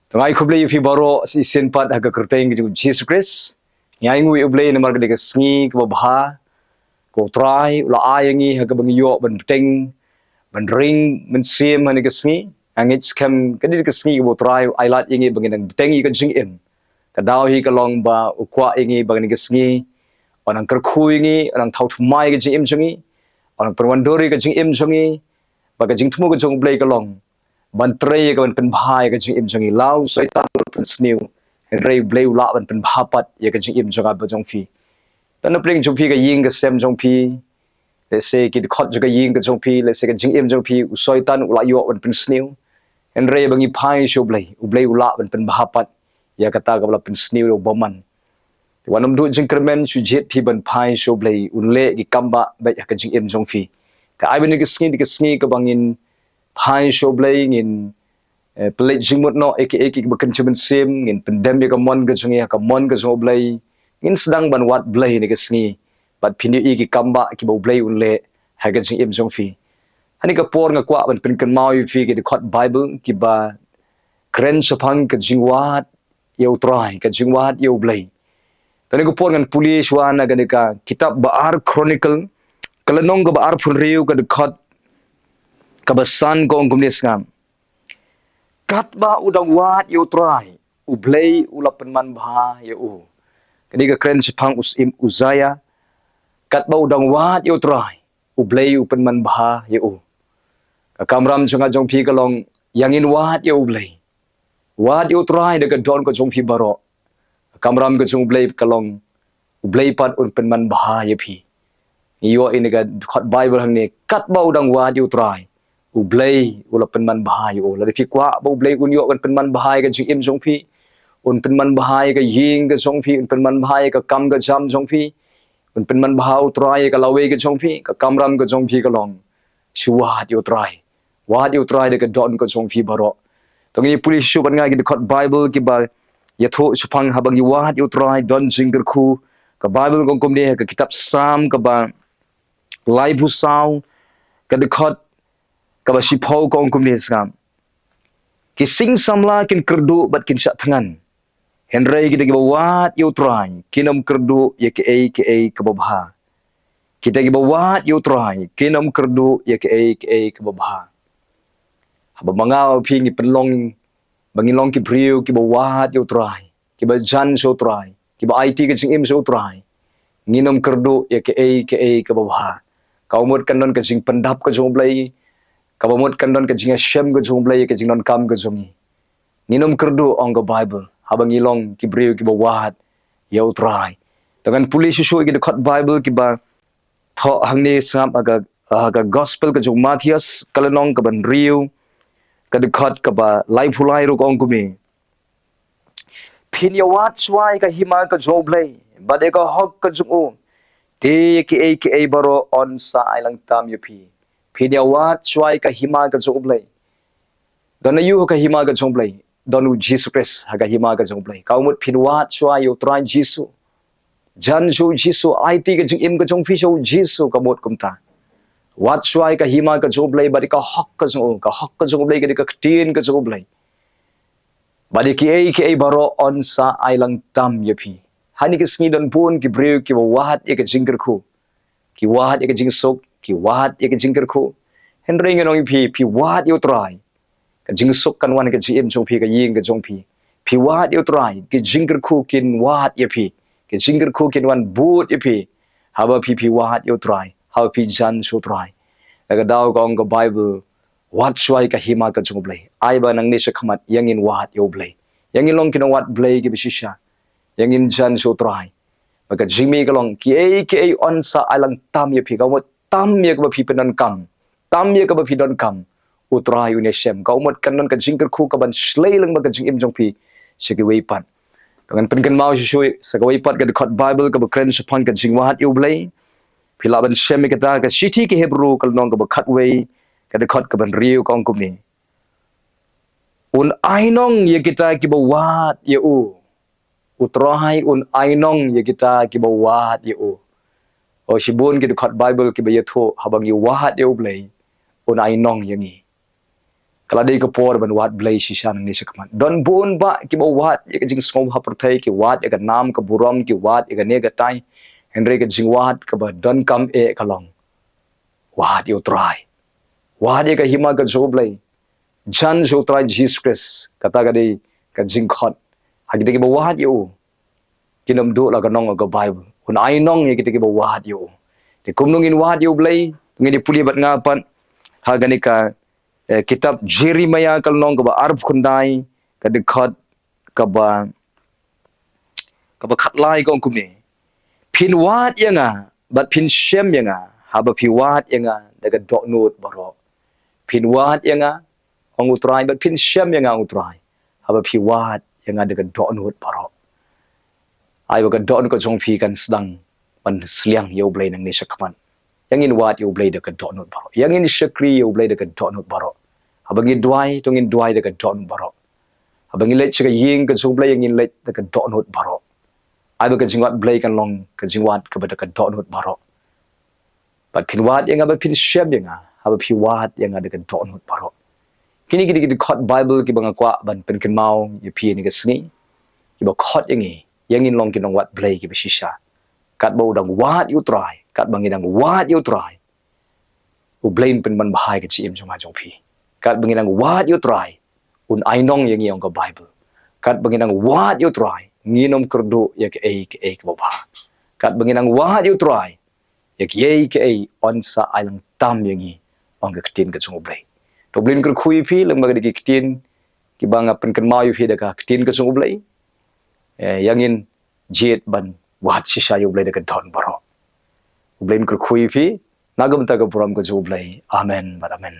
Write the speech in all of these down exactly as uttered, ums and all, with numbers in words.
Te nga ai khublei ïa phi baroh sa shisien pat ha ka kyrteng ka jong u Jisu Khrist. Ngi ainguh ïa u Blei namar ka dei ka sngi kaba bha, ka u Trai u la ai ïa ngi ha kaba ngi ïoh ban bteng, ban ring mynsiem ha kane ka sngi. Nga ngeit skhem ka dei ka sngi kaba u Trai u ai lad ïa ngi ba ngin nang bteng ïa ka jingim. Ka daw hi ka long ba u kwah ïa ngi ba kane ka sngi un nang kyrkhu ïa ngi, un nang thaw thymmai ïa ka jingim jong ngi, un nang pynwandur ïa ka jingim jong ngi. Ba ka jingthmu ka jong u Blei ka long ban trei ïa ka, ban pynbha ïa ka jingim jong ngi. La u Soitan u pynsniew, hynrei u Blei u lah ban pynbha pat ïa ka jingim jong nga bad jong phi. Te na pdeng jong phi, ka ïing ka sem jong phi, lehse ki dkhot jong ka ïing ka jong phi, lehse ka jingim jong phi, u Soitan u la ïoh ban pynsniew. Hynrei ba ngi phai sha u Blei, u Blei u lah ban pynbha pat ïa kata kaba la pynsniew da u bymman. Te wat nym duh jingkyrmen, shu jied phi ban phai sha u Blei, un leh ki kam ba beit ha ka jingim jong phi. Te ai ba kane ka sngi dei ka sngi kaba ngin phai sha u Blei, ngin eh, pynleit jingmut noh ïa kiei kiei kiba kynja mynsiem, ngin pyndem ïa ka mon ka jong ngi ha ka mon ka jong u Blei. Ngin sdang ban wad Blei ha kane ka sngi. Bad phin ïohi ki kam ba kiba u Blei un leh ha ka jingim jong phi. Ha kane ka por nga kwah ban pynkynmaw ïa phi ki dkhot Baibl kiba kren shaphang ka jingwad ïa u Trai, ka jingwad ïa u Blei. Te ha kane ka por ngan pule shuwa na kane ka kitab ba ar Chronicle, ka lynnong kaba arphew hynriew, ka dkhot kaba san, ka ong kumne sngap: Katba u dang wad ïa u Trai, u Blei u la pynman bha ïa u. Kane ka kren shaphang u syiem Uzaïa. Katba u dang wad ïa u Trai, u Blei u pynman bha ïa u. Ka kamram jong nga jong phi ka long, ïa ngin wad ïa u Blei. Wad ïa u Trai da ka dohnud ka jong phi baroh. Ka kamram ka jong u Blei ka long, u Blei pat un pynman bha ïa phi. Ngi ïoh ïa kane ka dkhot Baibl hangne: Katba u dang wad ïa u Trai, u Blei u la pynman bha ïa u. Lada phi kwah ba u Blei un ïoh ban pynman bha ïa ka jingim jong phi, un pynman bha ïa ka ïing ka jong phi, un pynman bha ïa ka kam ka jam jong phi, un pynman bha u Trai ïa ka lawei ka jong phi, ka kamram ka jong phi ka long, shu wad ïa u Trai. Wad ïa u Trai da ka dohnud ka jong phi baroh. To ngin pule shuh bad nga ki dkhot Baibl kiba ïathuh shaphang haba ngi wad ïa u Trai, don jingkyrkhu. Ka Baibl ka ong kumne ha ka kitab Salm kaba laiphew saw, ka dkhot kaba shiphew, ka ong kumne sngap: Ki sing samla kin kyrduh bad kin shah thngan, hynrei kita kiba wad ïa u Trai kin ym kyrduh ïa kaei kaei kaba bha. Kita kiba wad ïa u Trai kin ym kyrduh ïa kaei kaei kaba bha. Haba ma nga ma phi ngi pynlong ba ngi long ki briew kiba wad ïa u Trai, kiba jan sha u Trai, kiba aiti ka jingim sha u Trai, ngin ym kyrduh ïa kaei kaei kaba bha. Kaba mut kan don ka jingpyndap ka jong u Blei, kaba mut kan don ka jingïashem ka jong u Blei ïa ka jingdonkam ka jong ngi. Ngin ym kyrduh, ong ka Baibl, haba ngi long ki briew kiba wad ïa u Trai. To ngan pule shuh shuh ïa ki dkhot Baibl kiba thoh hangne sngap ha ka, ha ka Gospel ka jong u Mathaios, ka lynnong kaba hynriew, ka dkhot kaba laiphew lai ruh, ka ong kumne: Phin ïa wad shuwa ïa ka hima ka jong u Blei bad ïa ka hok ka jong u, te ïa kiei kiei baroh yn sa ai lang tam ïa phi. Phin ïa wad shuwa ïa ka hima ka jong u Blei. Don aïu ha ka hima ka jong u Blei? Don u Jisu Khrist ha ka hima ka jong u Blei. Kaba mut phin wad shuwa ïa u Trai Jisu. Jan sha u Jisu, aiti ka jingim ka jong phi sha u Jisu, kaba mut kumta. Wad shuwa ïa ka hima ka jong u Blei bad ïa ka hok ka jong u, ka hok ka jong u Blei ka dei ka ktien ka jong u Blei. Bad ïa kiei kiei baroh yn sa ai lang tam ïa phi. Ha kane ka sngi don bun ki briew kiba wad ïa ka jingkyrkhu, ki wad ïa ka jingsuk, ki wad ïa ka jingkyrkhu. Hynrei ngan ong ïa phi, phi wad ïa u Trai, ka jingsuk kan wan ha ka jingim jong phi, ka ïing ka jong phi. Phi wad ïa u Trai, ka jingkyrkhu kin wad ïa phi, ka jingkyrkhu kin wan bud ïa phi. Haba phi, phi wad ïa u Trai, haba phi jan sha u Trai. Na ka daw ka ong ka Baibl, wad shuwa ïa ka hima ka jong u Blei. Ai ba nangne shakhmat ïa ngin wad ïa u Blei, ïa ngin long ki nongwad Blei kiba shisha, ïa ngin jan sha u Trai. Ba ka jingmih ka long, kiei kiei yn sa ai lang tam ïa phi. Kaba mut tam ïa kaba phi pyndonkam, tam ïa kaba phi donkam, u Trai un ïashem. Kaba mut kan don ka jingkyrkhu kaban shlei lang bad ka jingim jong phi sha kiwei pat. To ngan pynkynmaw shuh shuh sa kawei pat ka dkhot Baibl kaba kren shaphang ka jingwad ïa u Blei. Phi lah ban shem ïa kata, ka shithi ki Hebru ka lynnong kaba khatwei, ka dkhot kaba hynriew, ka ong kumne: Un ainong ïa kita kiba wad ïa u. U Trai un ainong ïa kita kiba wad ïa u. O, shibun ki dkhot Baibl kiba ïathuh haba ngi wad ïa u Blei, un ainong ïa ngi. Ka la dei ka por ban wad Blei shisha nangne shakhmat. Don bun bah kiba wad ïa ka jingsngewbha pyrthei, ki wad ïa ka nam ka burom, ki wad ïa kane katai. Hynrei ka jingwad kaba donkam eh ka long, wad ïa U Trai. Wad ïa ka hima ka jong U Blei. Jan sha U Trai Jisu Khrist. Kata ka dei ka jingkhot. Ha kita kiba wad ïa u, kin ym duh la ka nong ka Baibl. Un ai nong ïa kita kiba wad ïa u. Te kumno ngin wad ïa U Blei? Ngin ïa pule bad nga pat ha kane ka, eh, kitab Jeremaïah ka lynnong kaba arphew khyndai, ka dkhot kaba, kaba khatlai, ka ong kumne: Phin wad ïa nga bad phin shem ïa nga, haba phi wad ïa nga da ka dohnud baroh. Phin wad ïa nga, ong U Trai, bad phin shem ïa nga, ong U Trai, haba phi wad ïa nga da ka dohnud baroh. Ai ba ka dohnud ka jong phi kan sdang ban sliang ïa U Blei nangne shakhmat. Ïa ngin wad ïa U Blei da ka dohnud baroh. Ïa ngin shakri ïa U Blei da ka dohnud baroh. Haba ngi duwai, to ngin duwai da ka dohnud baroh. Haba ngi leit sha ka ïing ka jong U Blei, ïa ngin leit da ka dohnud baroh. Ai ba ka jingwad Blei kan long ka jingwad kaba da ka dohnud baroh. Bad phin wad ïa nga, bad phin shem ïa nga, haba phi wad ïa nga da ka dohnud baroh. Kine ki dei ki dkhot Baibl kiba nga kwah ban pynkynmaw ïa phi ha kane ka sngi. Kiba khot ïa ngi, ïa ngin long ki nongwad Blei kiba shisha. Katba u dang wad ïa U Trai, katba ngi dang wad ïa U Trai, U Blei un pynman bha ïa ka jingim jong nga jong phi. Katba ngi dang wad ïa U Trai, un ai nong ïa ngi, ong ka Baibl. Katba ngi dang wad ïa U Trai, ngin ym kyrduh ïa kaei kaei kaba bha. Katba ngi dang wad ïa U Trai, ïa kiei kiei un sa ai lang tam ïa ngi, ong ka ktien ka jong U Blei. To U Blei un kyrkhu ïa phi lyngba kine ki ktien kiba nga pynkynmaw ïa phi da ka ktien ka jong U Blei. Eh, ïa ngin jied ban wad shisha ïa U Blei da ka dohnud baroh. U Blei un kyrkhu ïa phi na ka bynta ka burom ka jong U Blei. Amen bad amen.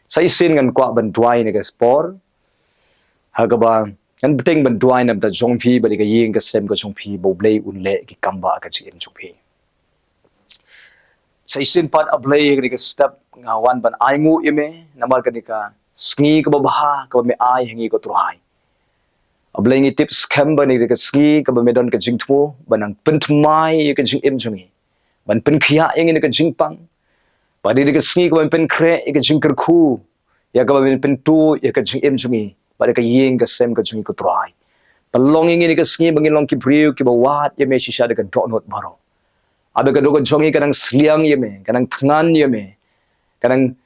Sa shisien ngan kwah ban duwai ha kane ka por. Ha kaba ngan bteng ban duwai na ka bynta jong phi bad ïa ka ïing ka sem ka jong phi, ba U Blei un leh ki kam ba ha ka jingim jong phi. Sa shisien pat, A Blei, ha kane ka step nga wan ban ainguh ïa me namar kane ka sngi kaba bha kaba me ai ha ngi, ko Trai. A Blei, ngi tip skhem ba ha kane ka sngi kaba me don ka jingthmu ban nang pynthymmai ïa ka jingim jong ngi, ban pynkhiah ïa ngi na ka jingpang. Bad ha kane ka sngi kaba me pynkhreh ïa ka jingkyrkhu, ïa kaba me pynduh ïa ka jingim jong ngi bad ïa ka ïing ka sem ka jong ngi, ko Trai. Pynlong ïa ngi ha kane ka sngi ba ngin long ki briew kiba wad ïa me shisha da ka dohnud baroh. Haba ka dohnud ka jong ngi ka nang sliang ïa me, ka nang thngan ïa me, ka nang,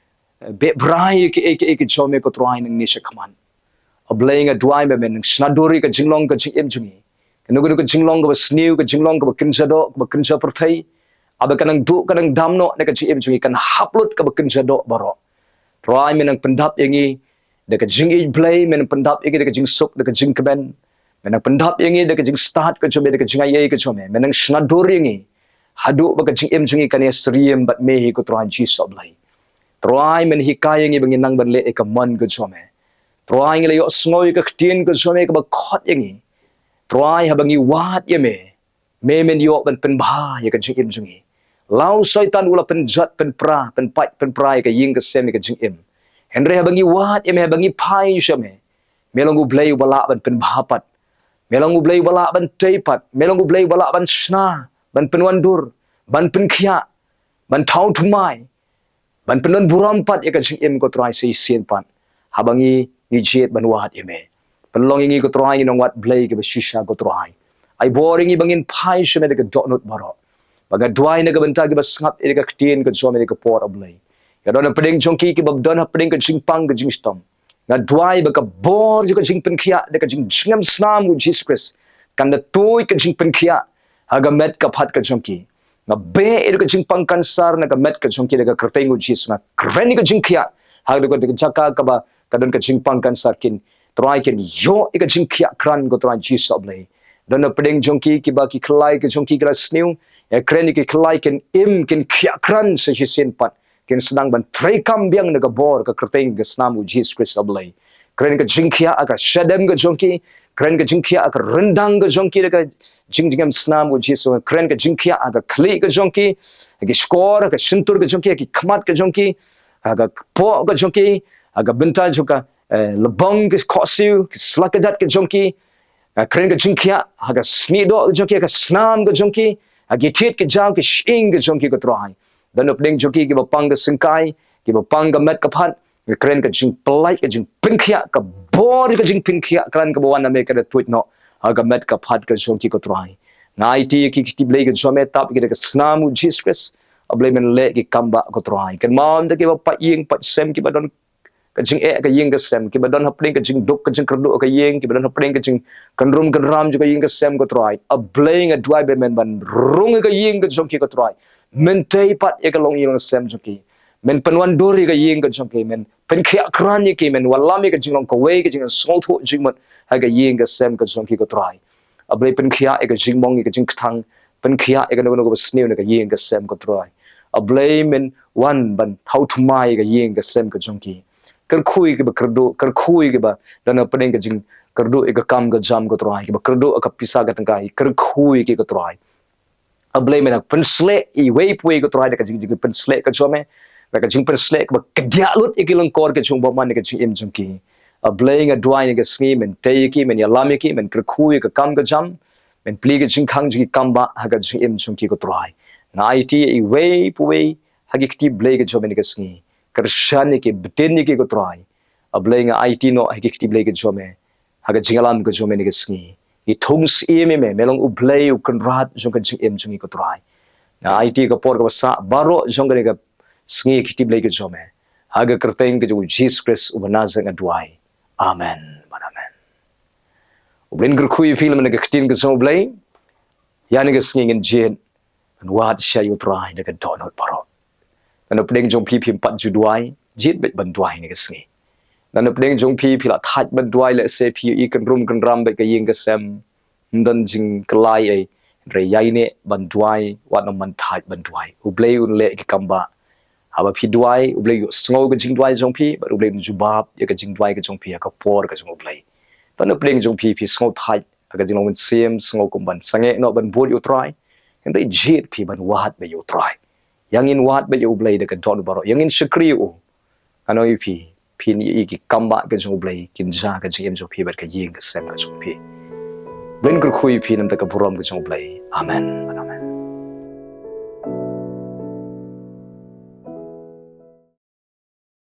eh, beh brai ïa kiei kiei ki jong me, ko Trai, nangne shakhmat. A Blei, nga duwai ba men nang shna dur ïa ka jinglong ka jingim jong ngi. Kano kano ka jinglong kaba sniew, ka jinglong kaba kynja doh, kaba kynja pyrthei, haba ka nang duh, ka nang dam noh na ka jingim jong ngi, kan hap lut kaba kynja doh baroh. Trai, men nang pyndap ïa ngi da ka jingïeit Blei, men nang pyndap ïa ngi da ka jingsuk, da ka jingkmen. Men nang pyndap ïa ngi da ka jingstad ka jong me, da ka jingaiei ka jong me. Men nang shna dur ïa ngi haduh ba ka jingim jong ngi kan ïasyriem bad me hi, ko Trai Jisu Blei. Trai, men hikai ïa ngi ba ngin nang ban leh ïa ka mon ka jong me. Trai, ngi la ïohsngew ïa ka ktien ka jong me kaba khot ïa ngi. Trai, haba ngi wad ïa me, me men ïoh ban pynbha ïa ka jingim jong ngi. La u Soitan u la pynjot, pynpra, pynpait, pynpra ïa ka ïing ka sem, ïa ka jingim. Hynrei haba ngi wad ïa me, haba ngi phai sha me, me long U Blei uba lah ban pynbha pat. Me long U Blei uba lah ban tei pat. Me long U Blei uba lah ban shna, ban pynwandur, ban pynkhiah, ban thaw thymmai, ban pyndon burom pat ïa ka jingim, ko Trai, sa shisien pat. Haba ngi, ngi jied ban wad ïa me. Pynlong ïa ngi, ko Trai, ngi nongwad Blei kiba shisha, ko Trai. Ai bor ïa ngi ba ngin phai sha me da ka dohnud baroh. Ba nga duwai na ka bynta kiba sngap ïa ka ktien ka jong me ha kane ka por, A Blei. Ïa don hapdeng jong ki kiba don hapdeng ka jingpang ka jingshitom. Nga duwai ba ka bor jong ka jingpynkhiah da ka jingjngem snam u Jisu Khrist kan da tuid ka jingpynkhiah ha ka met ka phad ka jong ki. Nga beh ïa ka jingpang kansar na ka met ka jong ki da ka kyrteng u Jisu. Nga kren ïa ka jingkhiah ha ka jaka kaba ka don ka jingpang kansar, kin, Trai, kin ïoh ïa ka jingkhiah krat, ko Trai Jisu Blei. Don hapdeng jong ki kiba ki khlai ka jong ki ki la sniew. Nga kren ïa ki khlai kin im, kin khiah krat sa shisien pat. Kin sdang ban treikam biang na ka bor ka kyrteng ka snam u Jisu Khrist, A Blei. Kren ka jingkhiah ha ka shadem ka jong ki, kren ka jingkhiah ha ka ryndang ka jong ki da ka jingjngem snam u Jisu, kren ka jingkhiah ha ka khlieh ka jong ki, ha ki shkor, ha ka shyntur ka jong ki, ha ki khmat ka jong ki, ha ka kpoh ka jong ki, ha ka bynta jong ka, eh, lbong, ki khohsiew, ki sla kjat ka jong ki, ha, kren ka jingkhiah ha ka snieh doh ka jong ki, ha ka snam ka jong ki, ha ki thied ki jaw, ki shyieng ka jong ki, ko Trai. Don hapdeng jong ki kiba pang ka syngkai, kiba pang ka met ka phad, Nga kren ka jingpyllait, ka jingpynkhiah, ka bor ka jingpynkhiah kren kaba wan na me ka da tuid noh ha ka met ka phad ka jong ki, ko Trai. Nga aiti ïa ki kti blei ka jong me, tap ïa ki da ka snam u Jisu Khrist. A Blei, men leh ki kam bah, ko Trai. Kynmaw ïa kiba pait ïing pait sem, kiba don ka jingeh ha ka ïing ka sem, kiba don hapdeng ka jingduk ka jingkyrduh ha ka ïing, kiba don hapdeng ka jingkynrum kynram jong ka ïing ka sem, ko Trai. A Blei, nga duwai ba men ban rung ïa ka ïing ka jong ki, ko Trai. Men tei pat ïa ka longïing longsem jong ki. Men pynwandur ïa ka ïing ka jong ki, men pynkhiah kren ïa ki, men wallam ïa ka jinglong kawei, ka jingsngewthuh jingmut ha ka ïing ka sem ka jong ki, ko Trai. A Blei, pynkhiah ïa ka jingmong, ïa ka jingkthang, pynkhiah ïa kano kano kaba sniew na ka ïing ka sem, ko Trai. A Blei, men wan ban thaw thymmai ïa ka ïing ka sem ka jong ki. Kyrkhu ïa kiba kyrduh, kyrkhu ïa kiba don hapdeng ka jingkyrduh ïa ka kam ka jam, ko Trai, kiba kyrduh ïa ka pisa ka tyngka, kyrkhu ïa ki, ko Trai. A Blei, men pynshlei iwei pa iwei, ko Trai, da ka jing, jingpynsleh ka jong me, da ka jingpynsleh kaba kdiah lut ïa ki lyngkor ka jong u bymman ïa ka jingim jong ki. A Blei, nga duwai ïa ka sngi, men tei ïa ki, men ïalam ïa ki, men kyrkhu ïa ka kam ka jam, men plie ka jingkhang jong ki kam bah ha ka jingim jong ki, ko Trai. Nga aiti ïa iwei pa iwei ha ki kti blei ka jong me ïa ka sngi. Kyrshan ïa ki, btin ïa ki, ko Trai. A Blei, nga aiti noh ha ki kti blei ka jong me ha ka jingïalam ka jong me ïa ka sngi. Ngi thung syiem ïa me, me long U Blei U Kynrad jong ka jingim jong ngi, ko Trai. Nga aiti ïa ka por kaba sah baroh jong kane ka sngi ha ki kti blei ka jong me, ha ka kyrteng ka jong U Jisu Khrist uba Nasaret nga duwai. Amen bad amen. U Blei un kyrkhu ïa phi lem na ka ktien ka jong U Blei. Ïa kane ka sngi ngin jied, ngin wad sha ïa U Trai da ka dohnud baroh. Lada na pdeng jong phi phim pat ju duwai, jied beit ban duwai ha kane ka sngi. Lada na pdeng jong phi phi la thait ban duwai, lehse phi ïohi kynrum kynram beit ka ïing ka sem, ym don jingkylla ei, hynrei ïaineh ban duwai, wat nym man thait ban duwai. U Blei un leh ki kam bah. Haba phi duwai, U Blei u sngew ka jingduwai jong phi, bad U Blei un jubab ïa ka jingduwai ka jong phi ha ka por ka jong U Blei. Lada na pdeng jong phi phi sngew thait ha ka jinglong mynsiem, sngew kum ban sangeh noh ban bud ïa U Trai, hynrei jied phi ban wad beit ïa U Trai. Ïa ngin wad beit ïa U Blei da ka dohnud baroh, ïa ngin shakri ïa u. Ngan ong ïa phi, phin ïohi ki kam bah ka jong U Blei kin jia ha ka jingim jong phi bad ka ïing ka sem ka jong phi. U Blei un kyrkhu ïa phi na ka bynta ka burom ka jong U Blei. Amen.